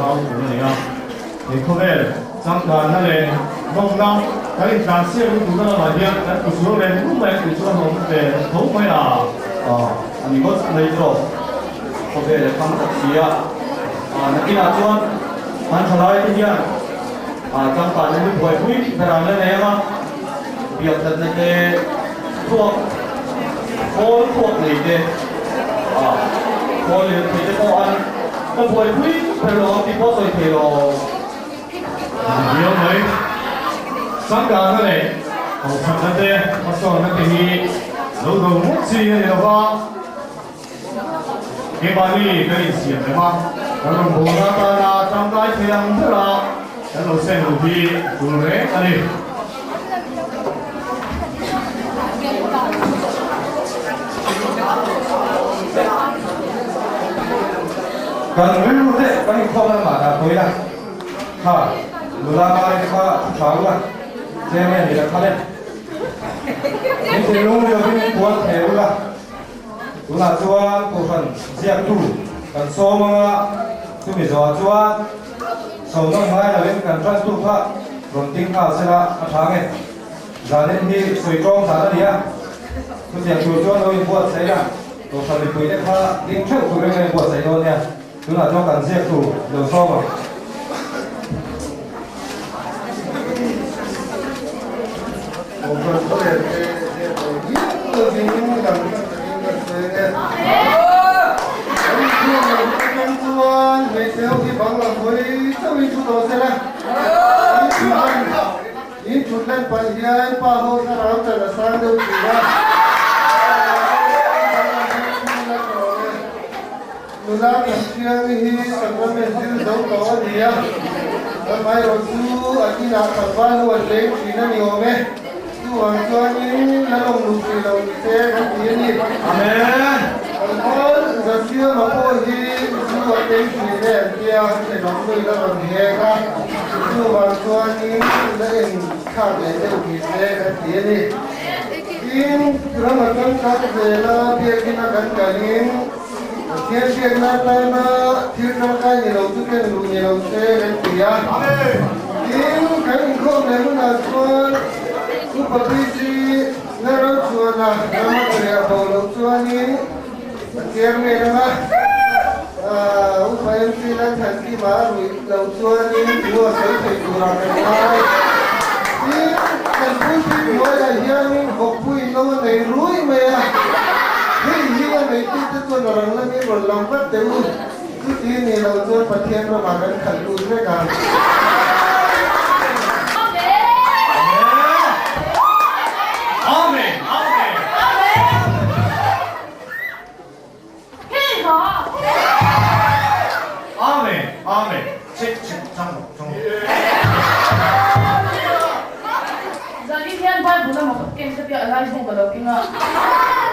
au tur a ni a. He khawvel changkanna leh nawmna kan intlansiak lutukna lamah hian kan tlusual reng rum mai a tih chu a hlawm ve tho mai a, a ni ngawt mai zawk. Khawvel a thang tak si a, nakinah chuan an thalai te hian changkanna hi buaipui ber an la nei ang a, biaknatna te thluak khawl thluak nei te, khawl lirthei te pawh an la buaipui ber lo ang tih pawh sawi thei lo. Viau mai. Changkanna leh hausakna te hmasawnna te hi lo do ngawt chi a ni lo va. Keimahni kan insiam rem a, kan rawn bawlna atana tangkai thei ang bera kan lo seng luh hi a tul reng a ni. Kan rilru te kan inkhawm lamah dah tawi la, kha nula mari te kha thu tha ula, chairman ni la kha le. Min thinlung riauin min puan thei ula. Tunah chuan Kohhran ziaktu kan sawm anga chumi zawhah chuan sawmnawn ngai loin kan tantu kha rawn ding nghal sela a tha nge. Zanin hi sawi tawng zan a ni a, chutiang tur chuan lo inbuatsaih a, Kohhran mipuite kha ding theuh turin a inbuatsaih dawn nia. Tunah chuan kan ziaktu lo sawm ang. Kohhran khawvel te ziak lo hial lovin kan hman takin kan sawi ang e. Kan inchhuak lo hman atang chuan hmeichhe ho hi bang lam hawi chauhin thu tawh se la. In thut lan pah hian pa ho thlarau chan a sang deuh thin a. Nula Pathian hi sacrament thil zo tawh a ni a, amaherawh chu a inah tlangval ho an leng thin a ni awm e. Chuvang chuanin la lawm luh hrih lo ni se kan ti a ni. Amen. Tlangval Zasiama pawh hi zu a tei thin e an tia, thenawm nui la rawn hek a, chuvang chuanin la en thlak leh deuh ni se kan ti a ni. Tin, ram a changkang zel a, biakina kan kalin, Pathian biakna atana thil tangkai ni lo chu ken luh ni lo se kan ti a. Tin, kan inkhawm leh hunah chuan Upa PC na ro chuana rama riah bo loh chuanin Pathian ngen anga Upa MC Lalthankima a ruih loh chuanin thu a sawi thei turah kan ngai. Tin, kan pulpit hnuaiah hianin vawkpui no a nei rui mai a. Hei hi a neitute chuan a rang lamin rawn lang vat teh u. Chuti ni lo chuan Pathian ramah kan khalh lut vek ang. Amen! Amen! Amen! Amen! Chek chek chang rawh chang rawh. Zanin hian Bible lamah ka ken ka tia a lai bu ka lo keng a,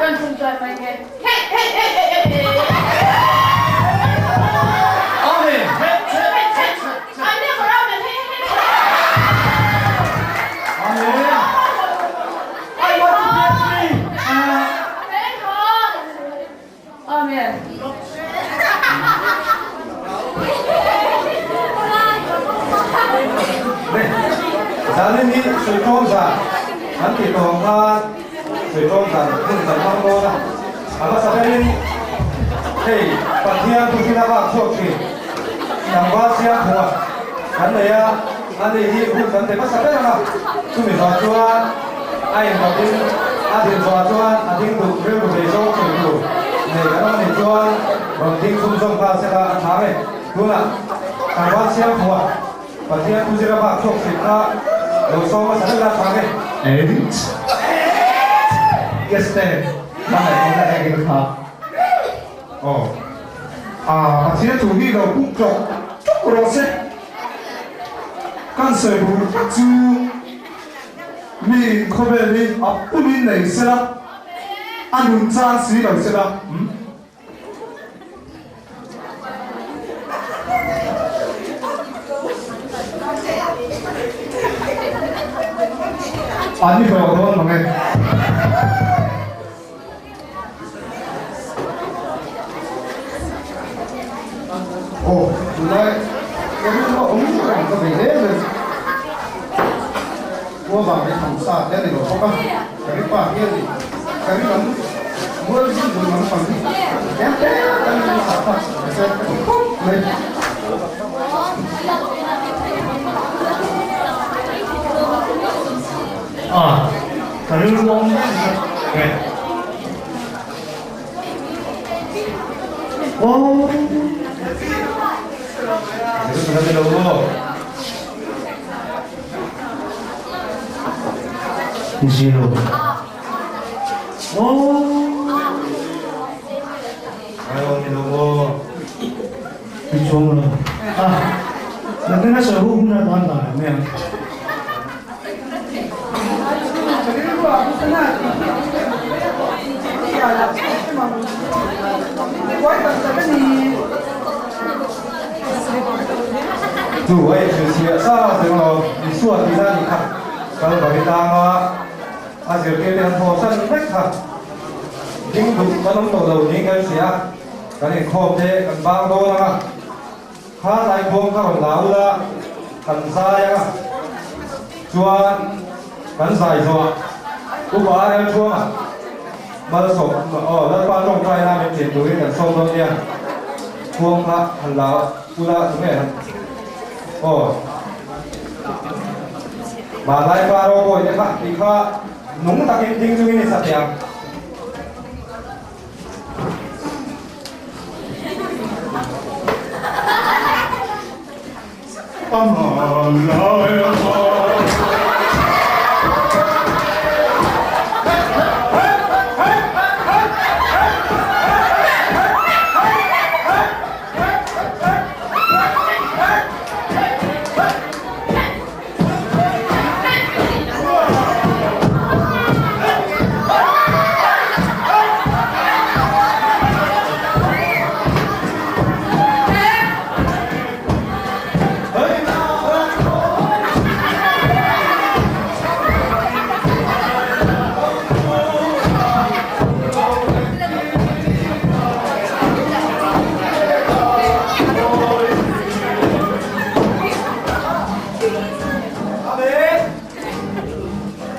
kan ṭawngṭai mai nge. Hey hey hey hey hey hey. Amen! Hey hey hey hey hey. I never amen hey hey hey. Amen! I want to be free! Amen. Zanin hi Suitawm zan kan tih tawh ang khan Suitawm zan hun kan hmang dawn a, a hmasa berin hei Pathian thuhrilh a vak chhuak thin tlangval siam phunga kan nei a, ani hi hun kan pe hmasa ber ang a, chumi zawh chuan a inbawkin a din zawhah chuan a ding duh rilru ve zawng sawi tur nei kan awm a nih chuan rawn ding chhunzawm nghal se la a tha nge. Tunah tlangval siam phunga Pathian thu zira bak chhuak thin kha lo sawm hmasa vek la tha nge. Eight. Yes te, ka ngaihtuahna engin kha. Aw. Ah, Pathian thu hi lo pung tlawk tlawk rawh se. Kan sawi bur tak chu mi in khawvel hi a pumin nei sela, a nun chang si lo sela. Umm. An ni hlawh dawn mang e. Aw, tunlai. Ka rilru a awm reng ka vei hle mai. Khua vang leh tham sa te a ni lo bawk a, ka ri pa hi a ni. Ka ri lam mual zing bul lam pang hi tlem tlem a ni sa kha ka se ka ti khawp mai. A, ka rilru a awm reng ka ve. Aw. Zero. Aw. Ni chuang lo. A, nakin a sawi hu hun a tan dan ang mai ang. Chu hei hrilhchhiah sa zeng lo Isua tihna a nih kha. Kalvari tlanga a zirtirte an haw san vek kha. Ding duh kan awm tawh lo niin kan hria a, kan inkhawm te kan bang dawn ang a. Kha Laikhuang kha rawn la ula, kan zai ang a, chuan kan zai zawh Upa Arel Thuanga Malsawm aw Lalpa tawngtaina min ṭin turin kan sawm dawn nia, Khuang kha han la ula tunge han aw Vanlaipa Robawi te kha tih kha nung takin ding chungin i sa thei ang.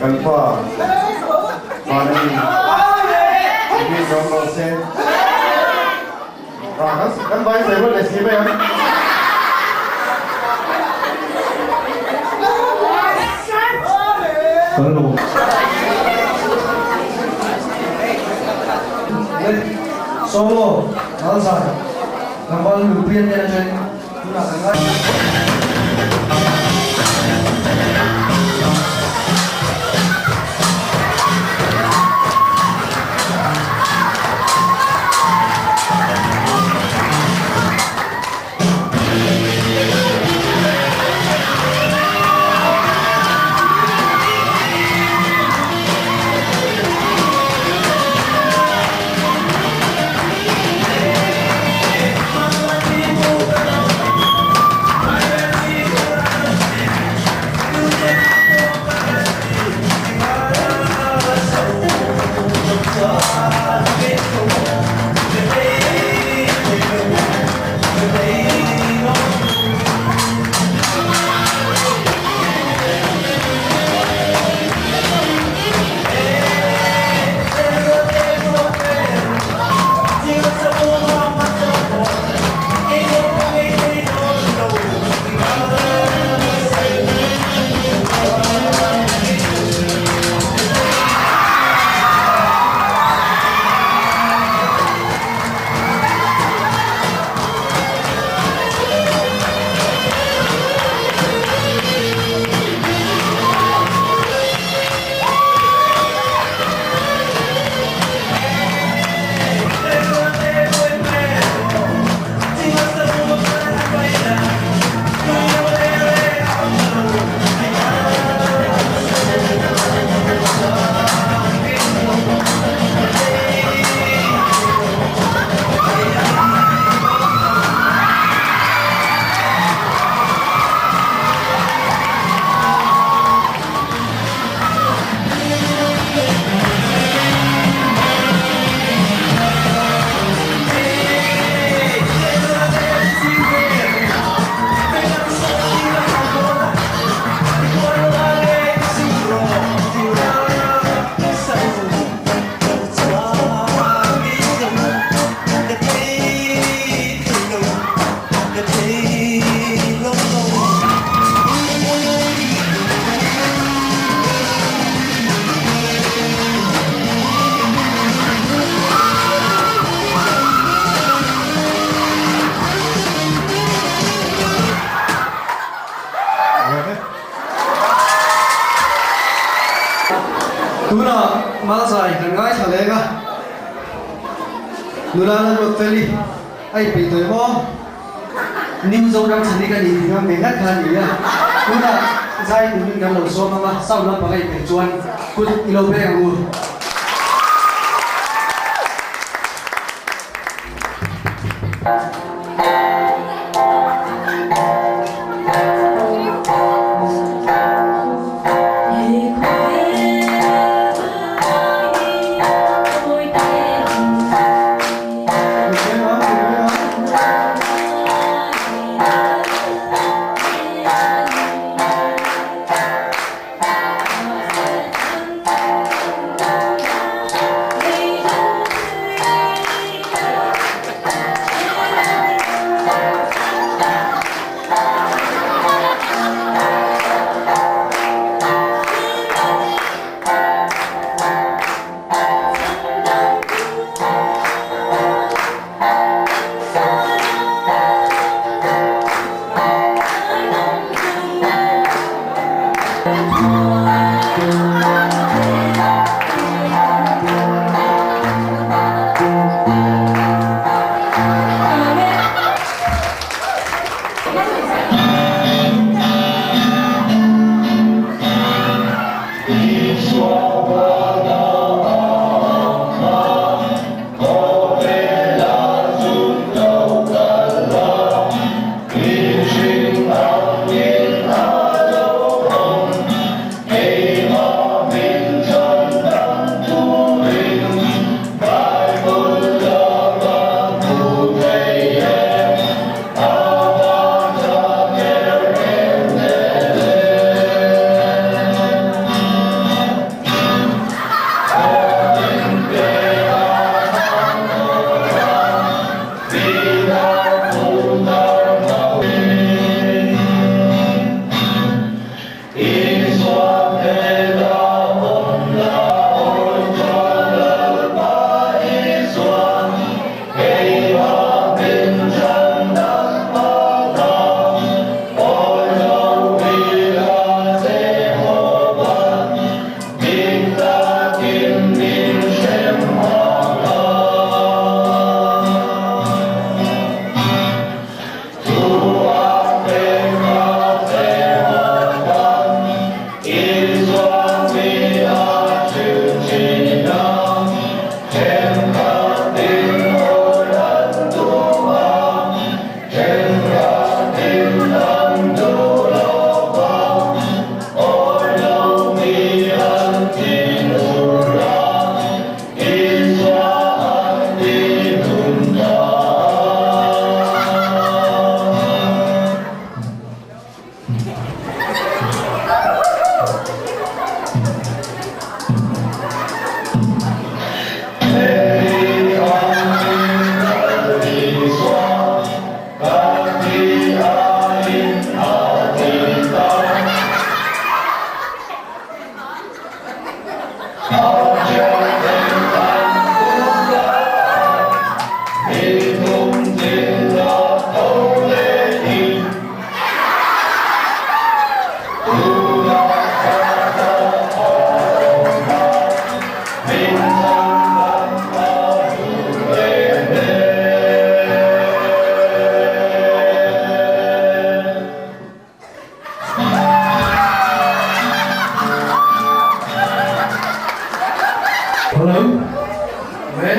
Kan pa van a ni mi zawng rawh se. Kan vai sawi ruat leh si mai ang. Kan lo. Solo, Malzai, Tlangval Nupui an nen atangin tunah kan ngai. Tunah Malzai kan ngaithla leng a, nula la ruat fel i a inpeih tawh em aw? New Zoram chhani ka nih tih ngam ve ngat kha a ni a, tunah zai turin kan lo sawm ang a, sound lampang a inpeih chuan kut i lo beng ang u. Hello. Le.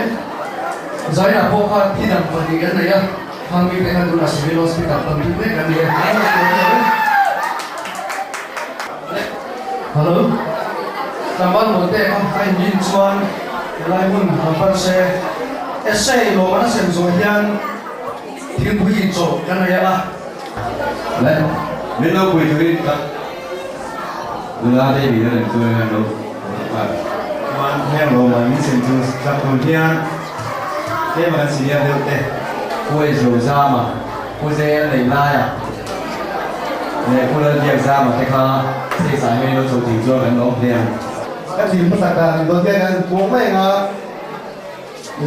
Zaina pawh kha thi dang pahnih kan nei a, khang mi te khan tunah Civil Hospital pan tum mek an ni a. Hello. Tlangval mawl te kha a inrin chuan helai hmun han pan se. Essay lawm an a sem zawh hian thingpui inchawh kan nei ang a. Le. Min lo pui turin ka nula te min rawn chuan an lo nghal. Chuan heng lo mai min sem chu sak tur hian tlem a kan senior deuh te. Huai zo zam a. Pu Zel nei laia leh Pu Lalbiakzama te kha stage ah hian ilo chho thei chuan kan lawm hle ang. Ka thil hmasa dan in dawt hian an puang mai ang a, 001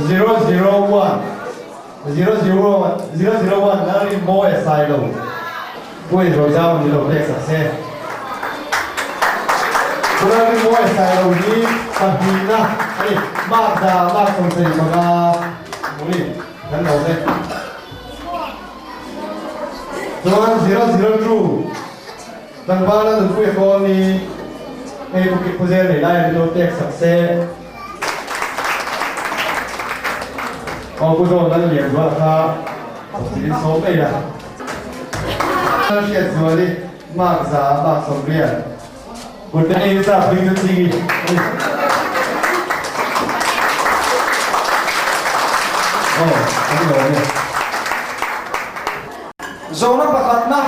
001 001 Lalrinmawia Sailo Pu Inrozama ni lo pek sak se. Pu Lalrinmawia Sailo hi pahnihna a ni, mark za mark 75 hmu ni kan lo e. Chuan 002 tlangvala nunpuia kawl ni hei Pu Pu Zel nei lai an lo pek sak se. Aw Pu Zawn Lallianzuala kha Pastilin sawm mai la. Hriatzuali mark za mark 80. Kut ei sa hming chu ching i. Aw, kan lawm e. Zawhna pakhatna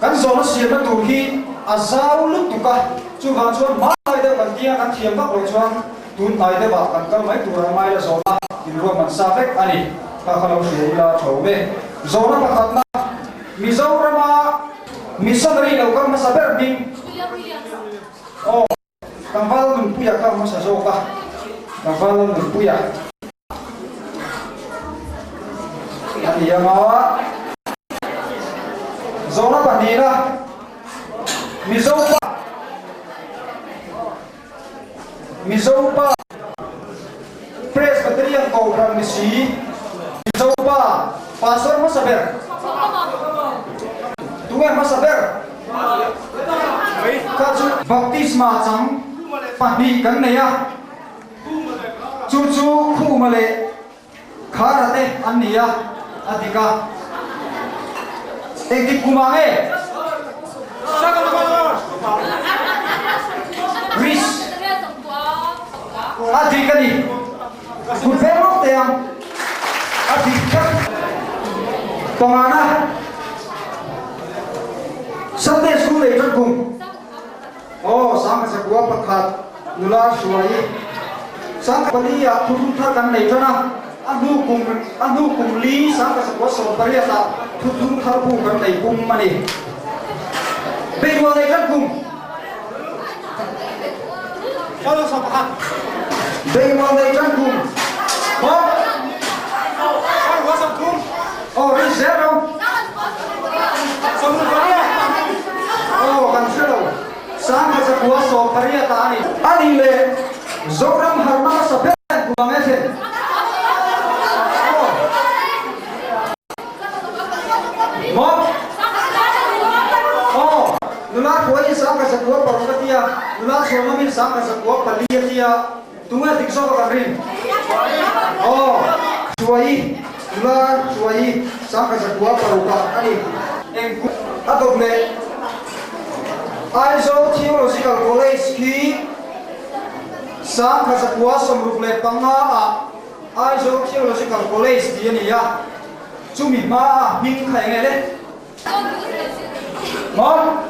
Kan zawhna siamna tur hi a zau lutuk a, chuvang chuan hmai deuh kan tia kan thiam vak loh chuan tun hnai deuhah kan kal mai tur ang mai la zawhna inruahman sa vek a ni. Kha kha lo hria ila tha awm e. Zawhna pakhatna Mizorama missionary lo kal hmasa ber hming aw Tlangval Nunpuia kal hmasa zawk a, Tlangval Nunpuia a ni ang a, zawhna pahnihna Mizo pa Mizo pa Presbyterian Kohhran ni si Mizo pa Pastor hmasa ber Tunge hmasa ber? Kha chu Baptisma chang pahnih kan nei a, chu chu Khuma leh Khara te an ni a, a dik a. Engtik kumah nge? Greece a dik a ni. Kut veng rawk teh ang. A dik tlat. Pangana Sunday School nei tan kum. Aw, Sangha Sakua pakhat nula hruai Sangha pali ah thuthlung thar kan nei tan a, a hnu kum a hnu kum li Sangha Sakua 18 ah thuthlung thar bu kan nei pum a ni. Beirual nei tan kum. Beirual nei tan kum. Maw? Aw, rin zel ro. Aw, kan hre lo. 1918 ah a ni. A nih leh Zoram harna hmasa ber kum ang e thlen. Aw. Maw? Aw, nula thuain 1906 a tia, nula chhuanlamin 1904 a tia. Tunge dik zawk a kan rin? Aw, Hruai, nula Hruai, 1906 ah a ni. Eng kum a dawt leh Aizawl Theological College khi 1965 ah Aizawl Theological College tih a ni a, chumi hma a hming kha eng nge le? Maw?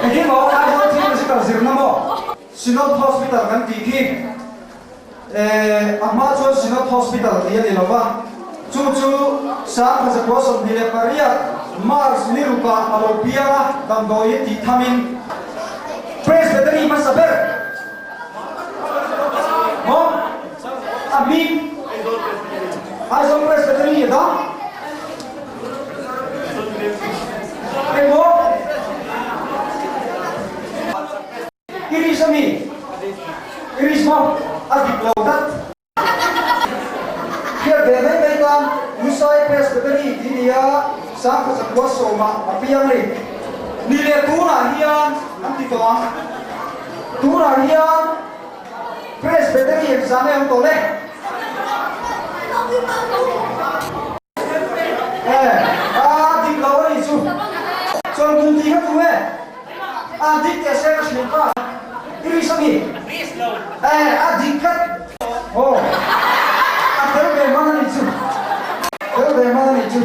Engkim maw? Aizawl Theological zirna maw? Synod Hospital kan tih khi eh a hma chuan Synod Hospital tih a ni lo va, chu chu 1928 March ni rukah a lo piang a, damdawiin tih thamin Presbytery hmasa ber Maw? A hming Aizawl Presbytery a dang. Engmaw? Irish a mi? Irish maw? A dik lo tlat. Hriat ve mai mai tan Lusai Presbytery tih nia 1910 ah a piang a ni. Ni leh tunah hian an ti tawh ang. Tunah hian Presbytery exam e awm tawh le. E, a dik lo a nih chu. Chuan kum tih kha tu nge? A dik teh se ka hrilh kha. I ri sa mi? E, a dik tlat. Aw, a tel ve hman a nih chu. Tel ve hman a nih chu.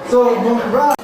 Chawlhmun branch.